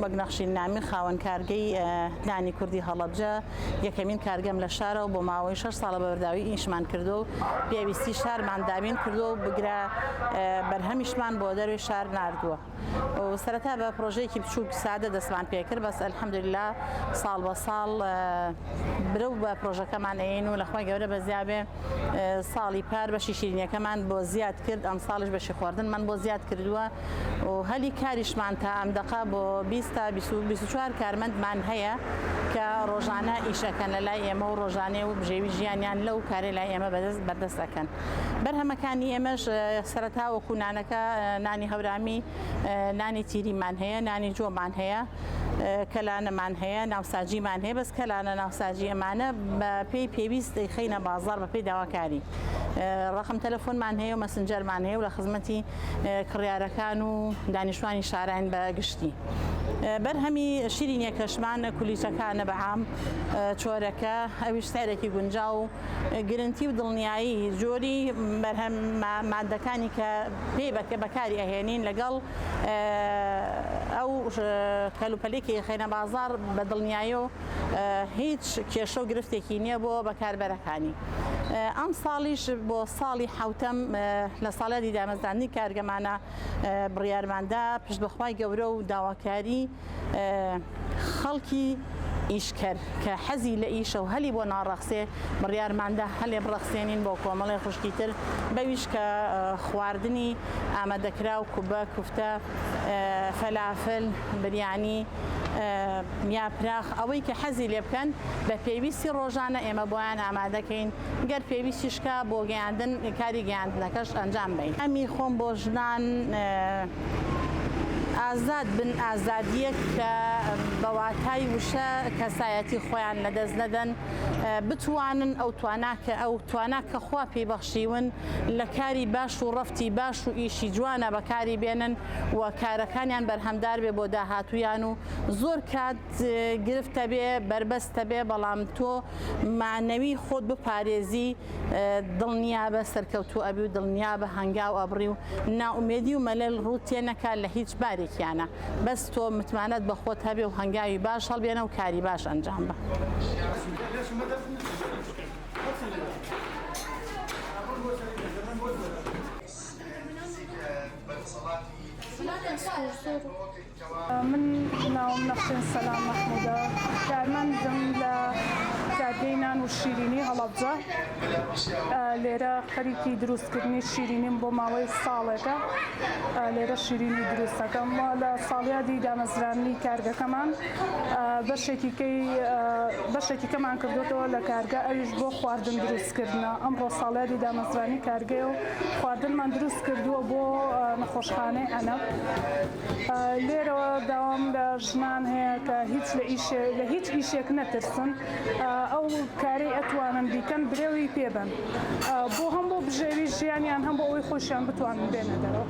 وەک نەخشین نامی خاوەن کارگەی نانی کوردی هەڵەبجە یەکەمین کارگەم لە شارە و بۆ ماوەی شەش ساڵە بە بەردەوامی ئیشمان کردووە و پێویستی شارمان دابین کردووە و بگرە بەرهەمیشمان بۆ دەروی شار ناردووە. و سەرەتا بە پرۆژەیەکی بچووک سادە دەستمان پێکرد بەس الحمدلله ساڵ بە ساڵ برەو بە پرۆژەکەمان ئەین و لەخوای گەورە بەزیابێ ساڵی پار بەشی شیرینیەکەمان بۆ زیاد کرد ئەم ساڵیش بەشی خواردنمان بۆ زیاد کردووە و هەلی کاریشمان تا ئەم دەقە بۆ 20 تا 24 کارمەندمان هەیە کە ڕۆژانە ئیشەکەن لە لای ئێمە و ڕۆژانێ و بژێوی ژیانیان لەو کارەی لای ئێمە بەدەست بەردەست ئەکەن بەرهەمەکانی ئێمەش سەرەتا وەکو نانەکە نانی هەورامی نانی تیریمان هەیە نانی جۆمان هەیە کەلانەمان هەیە ناوساجیمان هەیە بەس کەلانە ناوساجی ئەمانە بە پێی پێویست دەیخەینە بازاڕ بە پێی داواکاری ڕقم تەلەفۆنمان هەیە و مەسنجەرمان هەیە و لە خزمەتی کڕیارەکان و دانیشتوانی شاراین بە گشتی. بەرهەمی شیرینیەکەشمان کولیچەکانە بە عام چۆرەکە ئەویش سعرێکی گونجاو و گرنتی و دڵنیایی جۆری بەرهەم مادەکانی کە پێی بەکاری ئەهێنین لەگەڵ ئەو کەلوپەلی کە ئەیخەینە بازاڕ بە دڵنیایی و هیچ کێشە و گرفتێکی نییە بۆ بەکاربەرەکانی. ئەم ساڵیش بۆ ساڵی حوتەم لە ساڵیادی دامەزراندنی کارگەمانە بڕیارماندا پشت بەخوای گەورە و داواکاری خەڵکی ئیشکەر کە حەزی لە ئیشە و هەلی بۆ ناڕەخسێ بڕیارماندا هەلێ بڕەخسێنین بۆ کۆمەڵێ خوشکی تر بەویش کە خواردنی ئامادەکراو کوبە کوفتە فەلافل بریانی یاپراخ ئەوەی کە حەزی لێ بکەن بە پێویستی ڕۆژانە ئێمە بۆیان ئامادەکەین گەر پێویستیش کا بۆ گەیاندن کاری گەیاندنەکەش ئەنجام بەین. ئەمی خۆم بۆ ژنان ئازاد بن ئازادیەک کە بە واتای وشە کەسایەتی خۆیان لەدەست نەدەن بتوانن ئەو توانا کە ئەو توانا کە خوا پێی بەخشیون لە کاری باش و ڕەفتی باش و ئیشی جوانە بەکاری بێنن و کارەکانیان بەرهەمدار بێ بۆ داهاتوویان و زۆر کات گرفتە بێ بەربەستە بێ بەڵام تۆ مەعنەوی خۆت بپارێزی دڵنیابە سەرکەوتوو ئەبی و دڵنیابە هەنگاو ئەبڕی و نائومێدی و مەلەل ڕووت تێ نەکا لە هیچ بارێکیانە بەس تۆ متمانەت بە خۆت هەبێ و هەنگاوی باش هەڵبێنە و کاری باش ئەنجام بە. من ناوم نەخشێن سەلام مەحمودە، کارمەندم لە کارگەی نان و شیرینی هەڵەبجە. لێرە خەریکی دروستکردنی شیرینیم بۆ ماوەی ساڵێکە لێرە شیرینی دروست دەکەم و لە ساڵیادی دامەزراندنی کارگەکەمان بەشێکی کەی بەشێکی کەمان کردوتەوە لە کارگە ئەویش بۆ خواردن دروستکردنە. ئەمڕۆ ساڵیادی دامەزرانی کارگەیە و خواردنمان دروست کردووە بۆ نەخۆشخانەی عەنەب. لێرەوە داوام لە ژنان هەیە کە هیچ لە ئیشێ لە هیچ ئیشێک نەترسن ئەو کارەی ئەتوانن بیکەن برەوی پێبەن بۆ هەم بۆ بژێوی ژیانیان هەم بۆ ئەوەی خۆشیان بتوانن بێنە دەرەوە.